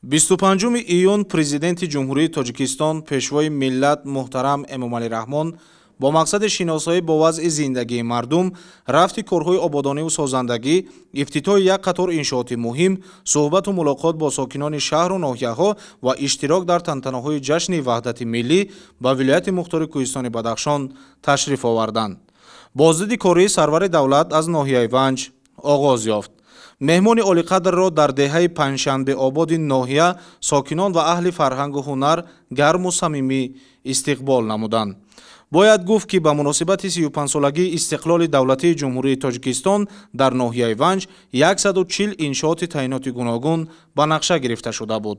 25 июн Президенти Ҷумҳурии Тоҷикистон, Пешвои миллат муҳтарам Эмомалӣ Раҳмон бо мақсади шиносоӣ бо вазъи зиндагии мардум, рафти корҳои ободониву созандагӣ, ифтитоҳи як қатор иншооти муҳим, суҳбату мулоқот бо сокинони шаҳру ноҳияҳо ва иштирок дар тантанаҳои ҷашни ваҳдати миллӣ ба вилояти мухтори Кӯҳистони Бадахшон ташриф оварданд. Боздиди кории сарвари давлат аз ноҳияи Ванҷ оғоз ёфт. Меҳмони олиқадрро дар деҳаи Панҷшанбеободи ноҳия сокинон ва аҳли фарҳангу ҳунар гарму самимӣ истиқбол намуданд. Бояд гуфт, ки ба муносибати 35-солагии истиқлоли давлатии Ҷумҳурии Тоҷикистон дар ноҳияи Ванҷ 140 иншооти таъиноти гуногун ба нақша гирифта шуда буд.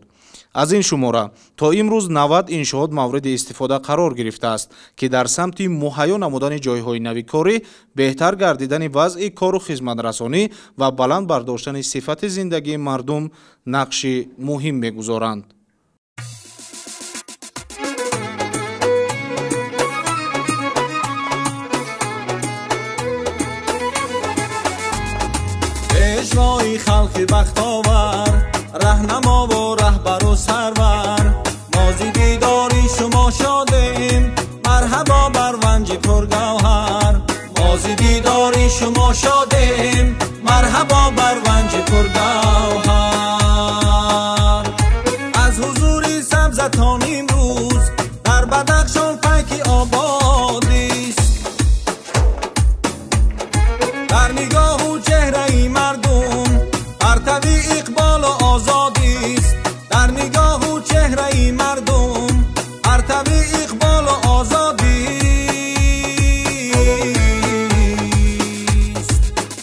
Аз ин шумора то имрӯз 90 иншоот мавриди истифода қарор гирифтааст, ки дар самти муҳайё намудани ҷойҳои нави корӣ, беҳтар гардидани вазъи кору хизматрасонӣ ва баланд бардоштани сифати зиндагии мардум нақши муҳим мегузоранд. Пешвои халқи бахтовар, раҳнамову раҳбару сарвар, мо зи дидори шумо шодем, марҳабо бар Ванҷи пургавҳар. Мо зи дидори шумо шодем, марҳабо бар Ванҷи пургавҳар. Аз ҳузури сабзатон имрӯз дар Бадахшон пайки ободист. Дар нигоҳу чеҳраи мардум партави иқболу озодист. Дар нигоҳу чеҳраи мардум партави иқболу озодист.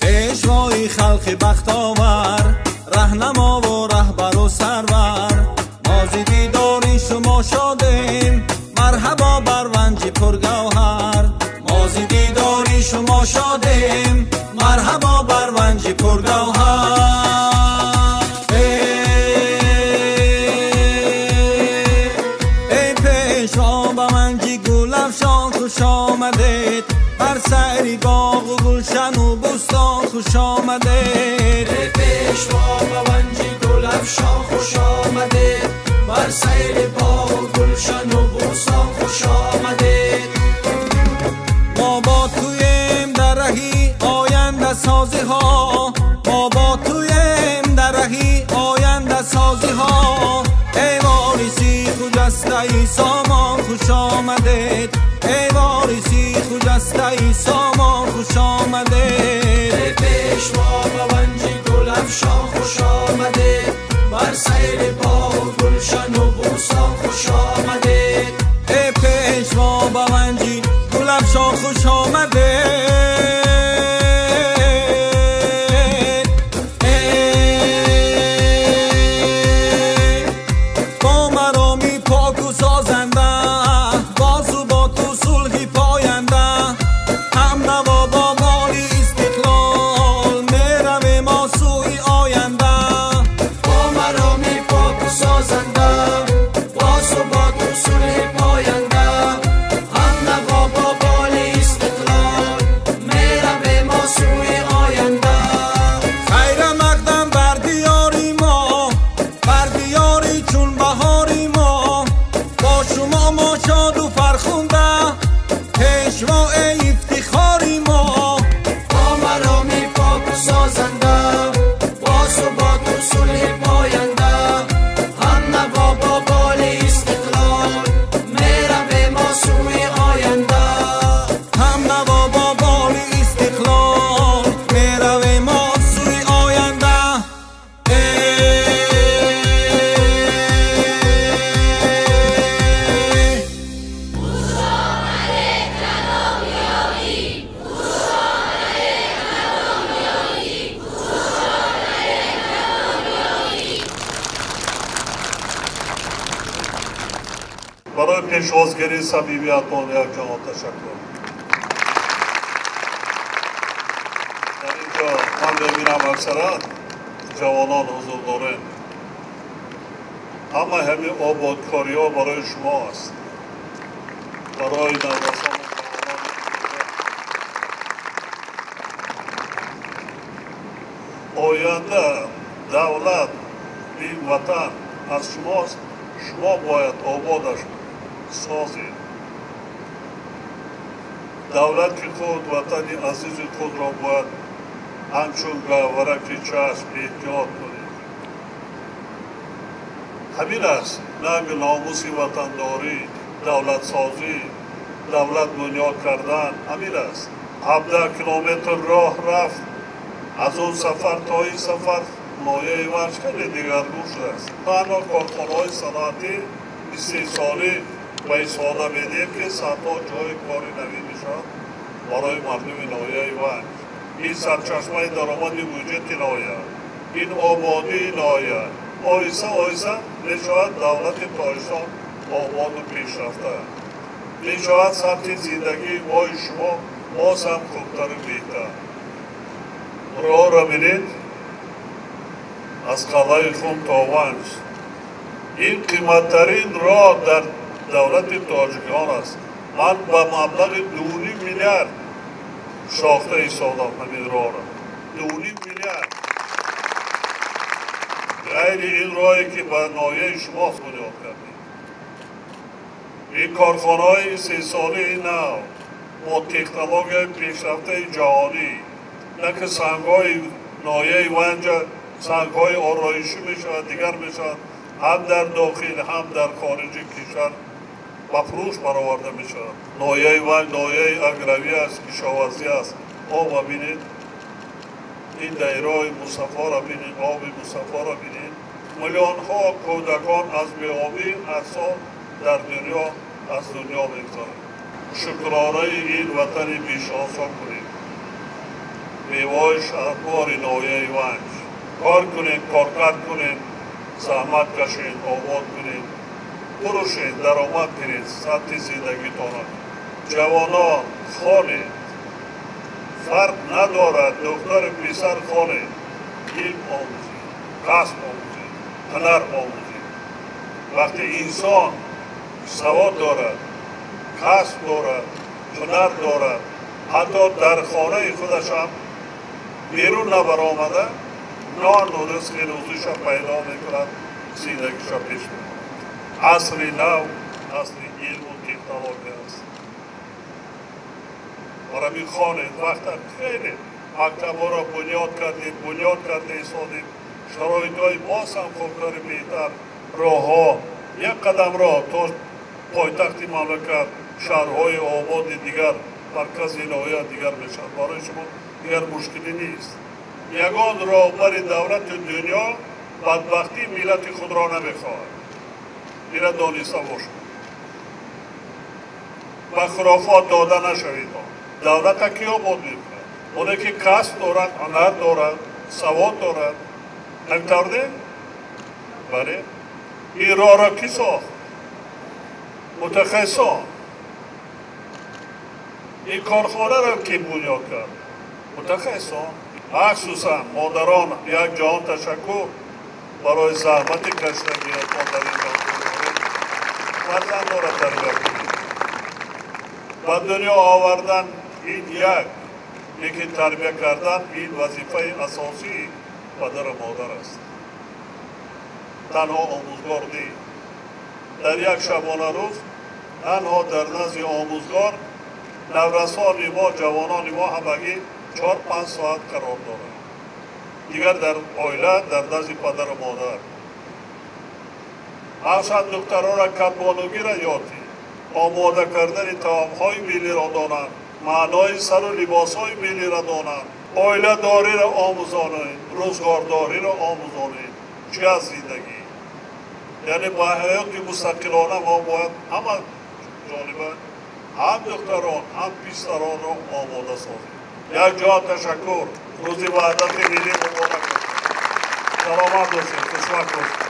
Пешвои халқи бахтовар, раҳнамову раҳбару сарвар, мо зи дидори шумо шодем, марҳабо бар Ванҷи пургавҳар. Мо зи дидори шумо шодем, марҳабо бар Ванҷи пургавҳар. Эй пешво, ба Ванҷи гулафшон хуш омадед, бар сайри боғу гулшану бӯстон хуш омадед. Эй пешво, ба Ванҷи гулафшон хуш омадед, бар сайри боғу гулшану бӯстон хуш омадед. Мо бо туем дар раҳи ояндасозиҳо, мо бо туем дар раҳи ояндасозиҳо. Эй вориси хуҷастаи сомон хуш омадед, эй вориси хуҷастаи сомон хуш омадед. Эй пешво, ба Ванҷи гулафшон хуш омадед, бар сайри боғу гулшану бӯстон хуш омадед. Эй пешво, ба Ванҷи гулафшон хуш омадед. Бо мароми поку созанда, бо суботу сулҳи поянда, ҳамнаво бо боли истиқлол меравем мо сӯи оянда. Бо мароми поку созанда, бо суботу сулҳи поянда, ҳамнаво бо боли истиқлол меравем мо сӯи оянда. Хайра мақдам бар диёри мо, бар диёри чун баҳори мо, бо шумо мо шоду фархунда, пешво эй ифтихори мо. Бо мароми поку созанда, бо суботу сулҳи поянда, ҳамнаво бо боли истиқлол меравем мо сӯи оянда. Ҳамнаво бо боли истиқлол меравем мо сӯи оянда. Барои пешвозгирии самимиятон якҷаҳон ташаккур. Дар ин ҷо ман мебинам аксаран ҷавонон ҳузур дорем. Ҳама ҳамин ободкориҳо барои шумо аст, барои наврасону ҷавонон. Оянда давлат, ин ватан аз шумост, шумо бояд ободаш созед. Давлати худ, ватани азизи худро бояд ҳамчун гавҳараки чашм эҳтиёт кунед. Ҳамин аст нанги номуси ватандорӣ, давлатсозӣ, давлат бунёд кардан ҳамин аст. 17 километр роҳ рафт, аз он сафар то ин сафар ноҳияи Ванҷ хеле дигаргун шудааст. Танҳо корхонаҳои саноатӣ истеҳсолӣ ба истифода медиҳем, ки садҳо ҷойи кори навӣ мешавад барои мардуми ноҳияи Ванҷ. Ин сарчашмаи даромади буҷети ноҳия, ин ободии ноҳия. Оҳиста оҳиста мешавад давлати Тоҷикистон ободу пешрафта. Мешавад сатҳи зиндагии мои шумо боз ҳам хубтару беҳтар. Роҳро бинед аз қалъаи Хум то Ванҷ. Ин қиматтарин роҳ дар давлати тоҷикон аст. Ман ба маблағи 2,5 миллиард сохта истодам ҳамин роҳро. 2,5 миллиард. Ғайри ин роҳе ки ба ноҳияи шумо бунёд кардем. Ин корхонаҳои истеҳсолии нав бо технологияи пешрафтаи ҷаҳонӣ, на ки сангҳои ноҳияи Ванҷа сангҳои ороишӣ мешавад, дигар мешавад, ҳам дар дохил, ҳам дар хориҷи кишвар ба фурӯш бароварда мешавад. Ноҳияи Ванҷ ноҳияи аграрӣ аст, кишоварзӣ аст. Обро бинед, ин дайрои мусаффоро бинед, оби мусаффоро бинед. Миллионҳо кӯдакон аз беобӣ ҳар сол дар дунё аз дунё мегузаранд. Шукронаи ин ватани бешосо кунед. Меваҳои шаҳдбори ноҳияи Ванҷ. Кор кунед, коркард кунед, заҳмат кашед, обод кунед, фурӯшед, даромад гиред, сатҳи зиндагитонро. Ҷавонон, хонед. Фарқ надорад, духтару писар хонед. Илм омӯзед, касб омӯзед, ҳунар омӯзед. Вақте инсон савод дорад, касб дорад, ҳунар дорад, ҳатто дар хонаи худаш ҳам берун набаромада нону ризқи рӯзиша пайдо мекунад, зиндагиша пеш мебарад. Асри нав асри илму технология аст. Барои хонед, вақта хеле мактабҳоро бунёд кардем, бунёд карда истодем, шароитҳои боз ҳам хубтару беҳтар, роҳҳо, як қадам роҳ то пойтахти мамлакат, шаҳрҳои ободи дигар, маркази ноҳия дигар мешавад. Барои шумо дигар мушкилӣ нест. Ягон роҳбари давлати дунё бадбахтии миллати худро намехоҳад. Инро дониста бошед. Ба хурофот дода нашавед. Давлата ки обод мекунад? Оне ки касб дорад, ҳунар дорад, савод дорад. Ҳамин тавр не? Бале. Ин роҳро кӣ сохт? Мутахассисон. Ин корхонаро кӣ бунёд кард? Мутахассисон. Махсусан модарон, як ҷаҳон ташаккур барои заҳмати кашидагиятон дар ин ҷо. Фарзандонро тарбия кунед. Ба дунё овардан ин як, лекин тарбия кардан ин вазифаи асосии падару модар аст. Танҳо омӯзгор нест. Дар як шабонарӯз танҳо дар назди омӯзгор наврасони мо, ҷавонони мо ҳамагӣ 4-5 соат қарор доранд. Дигар дар оила, дар назди падару модар. Махсусан духтаронро кадбонугиро ёд диҳед, омода кардани таомҳои миллиро донанд, маънои сару либосҳои миллиро донанд, оиладориро омӯзонед, рӯзгордориро омӯзонед. Чӣ аз зиндагӣ? Яъне ба ҳаёти мустақилона мо бояд ҳама ҷониба, ҳам духтарон, ҳам писаронро омода созем. Як ҷо ташаккур. Рӯзи ваҳдати миллӣ муборак бошад. Саломат бошед, хушбахт бошед.